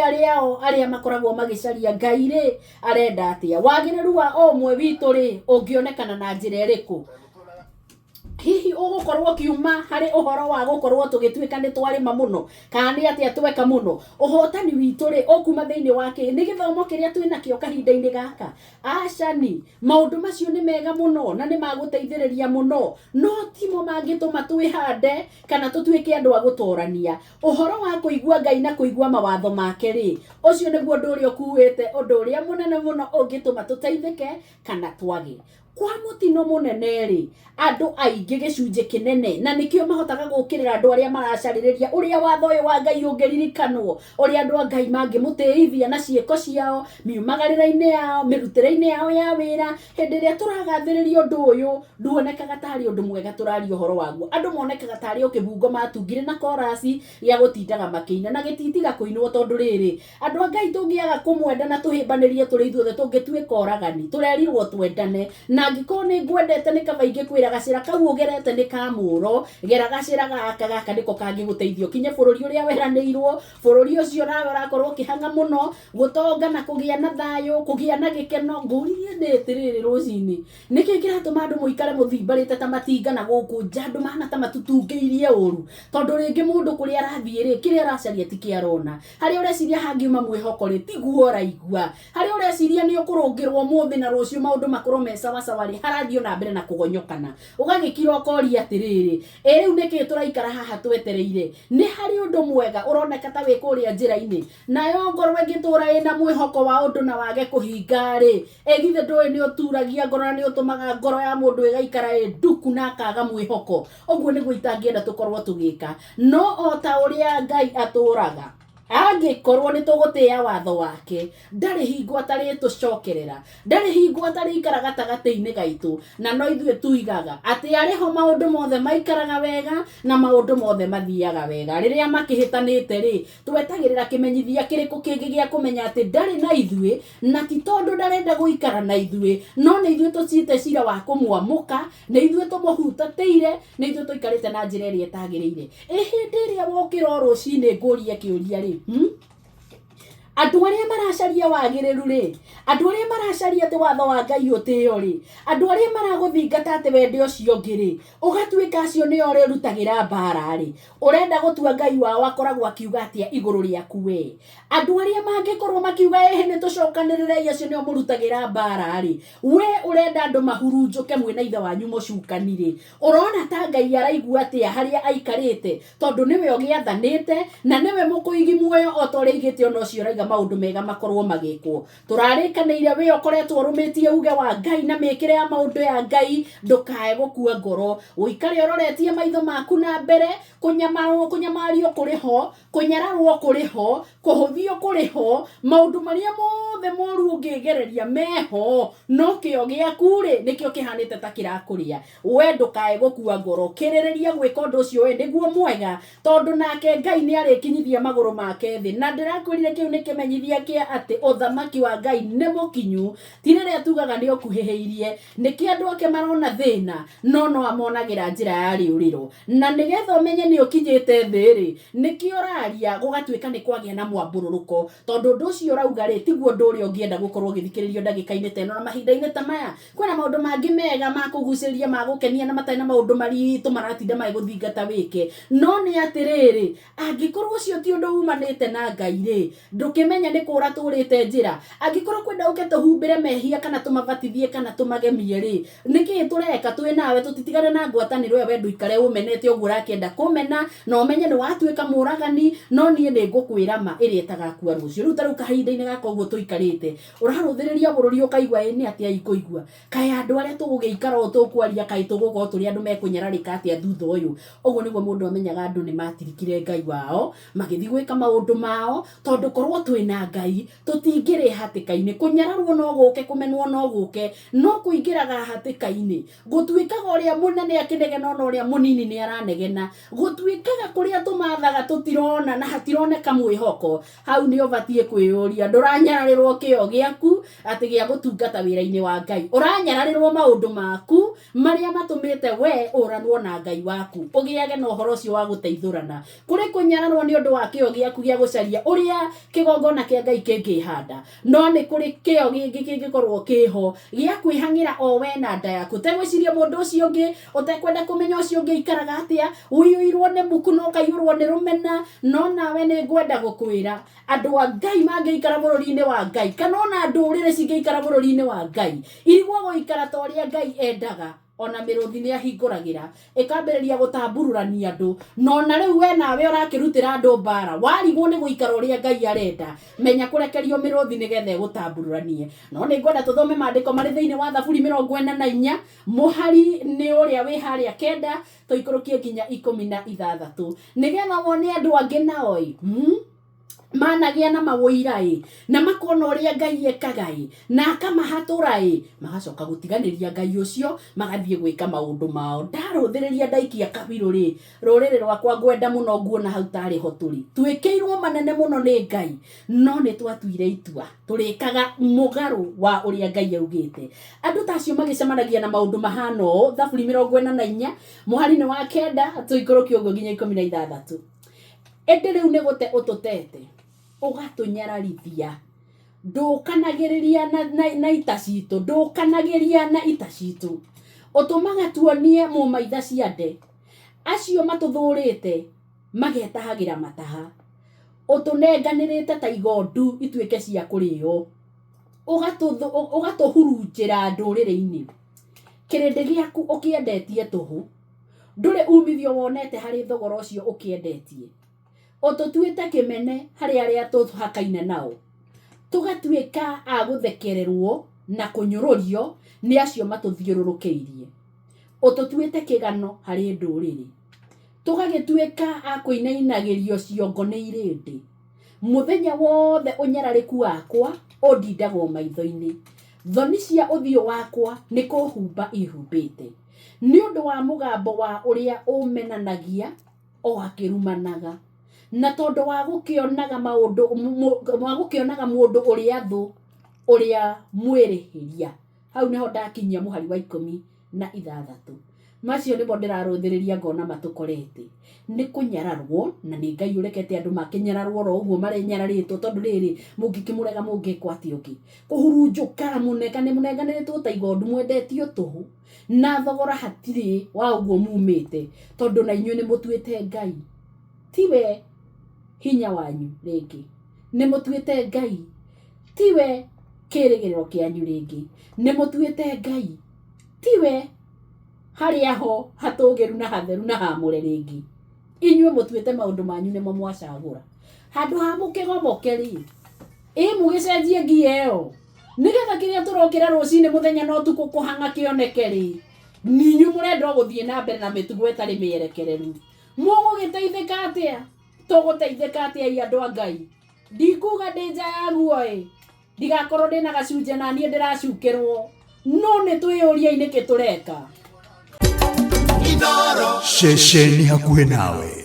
arĩao arĩa makoragwo magĩcaria Ngai rĩ arenda atĩa? Wagĩrĩru wa o ũmwe witũ rĩ ũngĩonekana na njĩra ĩrĩkũ? Hihi ũgũkorwo ũkiuma harĩ ũhoro wa gũkorwo tũgĩtuĩka nĩ twarĩma mũno kana nĩ atĩa tweka mũno? Ũhotani witũ rĩ ũkuma thĩinĩ wa kĩ? Nĩ gĩthomo kĩrĩa twĩ nakĩo kahinda-inĩ gaka? Acani, maũndũ macio nĩ mega mũno na nĩ magũteithĩrĩria mũno, no timo mangĩtũma twĩhande kana tũtuĩke andũ a gũtorania. Ũhoro wa kũigua Ngai na kũigua mawatho make rĩ, ũcio nĩguo ũndũ ũrĩa ũkuĩte ũndũ ũrĩa mũnene mũno ũngĩtũma tũteithĩke kana twage. Kwa mũtino mũnene-rĩ, andũ aingĩ gĩcunjĩ kĩnene, na nĩkĩo mahotaga gũũkĩrĩra andũ arĩa maracarĩrĩria ũrĩa watho ũyũ wa Ngai ũngĩririkanwo, ũrĩa andũ a Ngai mangĩmũtĩithia na ciĩko ciao, miumagarĩre-inĩ yao, mĩrutĩre-inĩ yao ya wĩra. Hĩndĩ ĩrĩa tũragathĩrĩria ũndũ ũyũ, nduonekaga tarĩ ũndũ mwega tũraria ũhoro waguo. Andũ monekaga tarĩ o kĩbungo matungire na korasi gĩa gũtindaga makĩina, na gĩtitiga kũinwo tondũ rĩrĩ, Andũ a Ngai tũngĩaga kũmwenda na tũhĩmbanĩrie tũrĩ ithuothe tũngĩtuĩka oragani. Tũrerirwo twendane. Na angĩkorwo nĩ ngwendete nĩ kaba ingĩkwĩra gacĩra kau ũgerete nĩ ka mũro, gera gacĩra gaka, gaka nĩko kangĩgũteithia ũkinye bũrũri ũrĩa weranĩirwo, bũrũri ũcio nawe ũrakorwo ũkĩhang'a mũno, gũtonga na kũgĩa na thayũ, kũgĩa na gĩkeno. Ngũririe nĩ atĩrĩrĩ rũcinĩ, Nĩkĩ kĩratũma andũ mũikare mũthimbarĩte ta matinga na gũkũ nja andũ mahana ta matutungĩirie ũru? Tondũ rĩngĩ mũndũ kũrĩa arathiĩ rĩ, kĩrĩa aracaria ti kĩo arona. Harĩa ũreciria hangiuma mwĩhoko rĩ, tiguo ũraigua. Harĩa ũreciria nĩ ũkũrũngĩrwo ũmũthĩ na rũciũ maũndũ makorwo me sawa sawa rĩ, harathiĩ o na mbere na kũgonyokana. Ũgagĩkira ũkoria atĩrĩrĩ, ĩ rĩu nĩkĩ tũraikara haha twetereire? Nĩ harĩ ũndũ mwega ũroneka ta wĩ kũrĩa njĩra-inĩ? Nayo ngoro ĩngĩtũũra ĩna mwĩhoko wa ũndũ na wage kũhinga-rĩ, ĩ githĩ ndũĩ nĩ ũturagia ngoro na nĩ ũtũmaga ngoro ya mũndũ ĩgaikara ĩ nduku na akaga mwĩhoko? Ũguo nĩguo itangĩenda tũkorwo tũgĩka. No o ta ũrĩa Ngai atũũraga, angĩkorwo nĩ tũgũtĩĩa watho wake, ndarĩ hingo atarĩtũcokerera, ndarĩ hingo atarĩikara gatagatĩ-inĩ gaitũ, na no ithuĩ tuigaga atĩ arĩ ho maũndũ mothe maikaraga wega na maũndũ mothe mathiaga wega. Rĩrĩa makĩhĩtanĩte-rĩ, Twetagĩrĩra kĩmenyithia kĩrĩkũ kĩngĩ gĩa kũmenya atĩ ndarĩ na ithuĩ, na ti tondũ ndarenda gũikara na ithuĩ, no nĩ ithuĩ tũtuĩte cira wa kũmwamũka, nĩ ithuĩ tũmũhutatĩire, nĩ ithuĩ tũikarĩte na njĩra ĩrĩa ĩtagĩrĩire. Ĩ hĩndĩ ĩrĩa wokĩra o rũcinĩ ngũrie kĩũria-rĩ, hmm? Andũ arĩa maracaria wagĩrĩru rĩ, andũ arĩa maracaria atĩ watho wa Ngai ũtĩo rĩ, andũ arĩa maragũthingata atĩ wende ũcio ũngĩ rĩ, ũgatuĩka acio nĩo ũrĩrutagĩra mbara rĩ, Ũrenda gũtua Ngai wao akoragwo akiuga atĩa igũrũ rĩaku wee? Andũ arĩa mangĩkorwo makiuga ĩhĩ nĩ tũcokanĩrĩrei acio nĩo mũrutagĩra mbara-rĩ, we ũrenda andũ mahurunjũke mwĩna ithe wanyu mũcukani-rĩ, ũrona ta Ngai araigua atĩa harĩa aikarĩte? Tondũ nĩwe ũgĩathanĩte na nĩwe mũkũigi muoyo o ta ũrĩa aigĩte ona ũcio ũraiga maũndũ mega makorwo magĩkwo. Tũrarĩkanĩire wee ũkoretwo ũrũmĩtie uge wa Ngai na mĩkĩre ya maũndũ ya Ngai, ndũkae gũkua ngoro. Ũikare ũroretie maitho maku na mbere, kũnyamarwo kũnyamario kũrĩ ho, kũnyararwo kũrĩ ho, kũhũthio kũrĩ ho, maũndũ marĩa mothe moru ũngĩgereria meho, no kĩo gĩaku-rĩ, nĩkĩo kĩhanĩte ta kĩrakũrĩa. We ndũkae gũkua ngoro, kĩrĩrĩria gwĩka ũndũ ũcio we nĩguo mwega, Tondũ nake Ngai nĩ arĩkinyithia magũrũ make thĩ. Na ndĩrakwĩrire kĩu nĩ kĩmenyithia kĩa atĩ ũthamaki wa Ngai nĩ mũkinyu, ti rĩrĩa tugaga nĩ ũkuhĩhĩirie. Nĩkĩo andũ ake marona thĩna, no no amonagĩra njĩra ya rĩũrĩro. Na nĩgetha ũmenye nĩ ũkinyĩte thĩ-rĩ, nĩkĩo ũraria gũgatuĩka nĩ kwagĩa na mwambũrũrũko. Tondũ ũndũ ũcio ũrauga-rĩ, tiguo ũndũ ũrĩa ũngĩenda gũkorwo ũgĩthikĩrĩrio ndagĩka-inĩ ta ĩno na mahinda-inĩ ta maya. Kwĩna maũndũ mangĩ mega ma kũgucĩrĩria, ma gũkenia na matarĩ na maũndũ maritũ maratinda magĩgũthingata wĩke. No nĩ atĩrĩrĩ, angĩkorwo ũcio ti ũndũ umanĩte na Ngai rĩ, ndũkĩmenya nĩ kũra tũrĩte njĩra? Angĩkorwo kwenda ũke tũhumbĩre mehia kana tũmabatithie kana tũmagemie rĩ, nĩkĩĩ tũreka? Twĩ nawe tũtitigane na ngwatanĩro ĩyo we ndũikare ũmenete ũguo ũrakĩenda kũmena na ũmenye nĩ watuĩka mũragani, no niĩ nĩ ngũkwĩra ma ĩrĩa ĩtagakua rũciũ. Rĩu ta rĩu kahinda-inĩ gaka ũguo tũikarĩte, Ũrarũthĩrĩria bũrũri ũkaigua ĩ nĩ atĩa ikũigua? Kaĩ andũ arĩa tũgũgĩikara ũũ tũkwaria kaĩ tũgũkorwo tũrĩ andũ mekũnyararĩka atĩa thutha ũyũ? Ũguo nĩguo mũndũ amenyaga andũ nĩ matirikire Ngai wao, magĩthiĩ gwĩka maũndũ mao, tondũ korwo twĩna Ngai, tũtingĩrĩ hatĩka-inĩ. Kũnyararwo no gũke, kũmenwo no gũke, no kũingĩraga hatĩka-inĩ. Gũtuĩkaga ũrĩa mũnene akĩnegena ona ũrĩa mũnini nĩ aranegena. Gũtuĩkaga kũrĩa tũmathaga tũtirona na hatironeka mwĩhoko. Hau nĩ ũbatiĩ kwĩyũria, ndũranyararĩrwo kĩyo gĩaku atĩ gĩa gũtungata wĩra-inĩ wa Ngai. Ũranyararĩrwo maũndũ maku marĩa matũmĩte we ũranwo na Ngai waku, ũgĩage na ũhoro ũcio wa gũteithũrana. Kũrĩ kũnyararwo nĩ ũndũ wa kĩyo gĩaku gĩa gũcaria ũrĩa kĩgongona Kĩgongona kĩa Ngai kĩngĩhanda, no nĩ kũrĩ kĩo gĩngĩ kĩngĩkorwo kĩho gĩa kwĩhang'ĩra o we na nda yaku, ũtegwĩciria mũndũ ũcio ũngĩ, ũtekwenda kũmenya ũcio ũngĩ aikaraga atĩa, ũiyũirwo nĩ muku na ũkaiyũrwo nĩ rũmena. No nawe nĩ ngwenda gũkwĩra, andũ a Ngai mangĩikara bũrũri-inĩ wa Ngai, kana ona ndũrĩrĩ cingĩikara bũrũri-inĩ wa Ngai, irigwo gũikara ta ũrĩa Ngai endaga, ona mĩrũthi nĩ ahingũragĩra ĩkambĩrĩria gũtambururania andũ. Na ona rĩu we nawe ũrakĩrutĩra andũ mbara, warigwo nĩ gũikara ũrĩa Ngai arenda, menya kũrekerio mĩrũthi nĩgetha ĩgũtambururanie. No nĩ ngwenda tũthome maandĩko marĩ thĩinĩ wa Thaburi 44, mũhari nĩ ũrĩa wĩ harĩa 9, tũikũrũkie nginya 16, nĩgetha wone andũ angĩ nao ĩ, managĩa na mawũira ĩ, na makona ũrĩa Ngai ekaga ĩ, na akamahatũra ĩ, magacoka gũtiganĩria Ngai ũcio, magathiĩ gwĩka maũndũ mao. Ndarũthĩrĩria ndaikia kabirũ rĩ, rũrĩrĩ rwakwa ngwenda mũno, nguona hau tarĩ ho tũrĩ. Twĩkĩirwo manene mũno nĩ Ngai, no nĩ twatuire itua tũrĩkaga mũgarũ wa ũrĩa Ngai augĩte. Andũ ta acio magĩcemanagia na maũndũ mahana ũũ. Thaburi 44, mũhari nĩ wa 9, tũikũrũkie ũguo nginya 16. Ĩndĩ rĩu nĩ gũte ũtũtete, ũgatũnyararithia, ndũkanagĩrĩria na ita citũ, ndũkanagĩria na ita citũ, ũtũmaga tuonie mũmaitha ciande, acio matũthũrĩte magetahagĩra mataha, ũtũnenganĩrĩte ta igondu ituĩke cia kũrĩo, ũgatũhurunjĩra ndũrĩrĩ-inĩ. Kĩrĩndĩ gĩaku ũkĩendetie tũhũ, ndũrĩ umithio wonete harĩ thogora ũcio ũkĩendetie. Ũtũtuĩte kĩmene harĩ arĩa tũhakaine nao, tũgatuĩka a gũthekererwo na kũnyũrũrio nĩ acio matũthiũrũrũkĩirie. Ũtũtuĩte kĩgano harĩ ndũrĩrĩ, tũgagĩtuĩka a kũinainagĩrio ciongo nĩ irĩndĩ. Mũthenya wothe ũnyararĩku wakwa ũndindagwo maitho-inĩ, thoni cia ũthiũ wakwa nĩ kũhumba ihumbĩte, nĩ ũndũ wa mũgambo wa ũrĩa ũmenanagia o akĩrumanaga, na tondũ wa gũkĩonaga maũndũ, wa gũkĩonaga mũndũ ũrĩa thũ, ũrĩa mwĩrĩhĩria. Hau nĩho ndakinyia mũhari wa 16. Macio nĩmo ndĩrarũthĩrĩria ngona matũkorete. Nĩ kũnyararwo, na nĩ Ngai ũrekete andũ makĩnyararwo oro ũguo marenyararĩtwo, tondũ rĩrĩ mũngĩkĩmũrega mũngĩkwo atĩa ũngĩ? Kũhurunjũka mũnengane mũnenganĩrĩtwo ta igondu mwendetio tũhũ, na thogora hatirĩ wa ũguo mumĩte, tondũ na inyuĩ nĩ mũtuĩte Ngai tiwe hinya wanyu rĩngĩ, nĩ mũtuĩte Ngai tiwe kĩrĩgĩrĩro kĩanyu rĩngĩ, nĩ mũtuĩte Ngai tiwe harĩa ho hatũgĩru na hatheru na hamũre rĩngĩ. Inyuĩ mũtuĩte maũndũ manyu nĩmo mwacagũra. Handũ ha mũkĩgomoke rĩ, ĩ mũgĩcenjie ngia ĩyo, nĩgetha kĩrĩa tũrokĩra rũcinĩ mũthenya na ũtukũ kũhang'a kĩoneke rĩ, ninyu mũrenda gũthiĩ na mbere na mĩtugo ĩtarĩ mĩerekereru. Mũgũgĩteithĩka atĩa? Tũgũteithĩka atĩa i andũ a Ngai? Ndikuga ndĩ nja ya guo ĩ, ndigakorwo ndĩna gacunjĩ na niĩ ndĩracukĩrwo, no nĩ twĩyũriei nĩkĩ tũreka. Ceceni hakuhĩ nawe.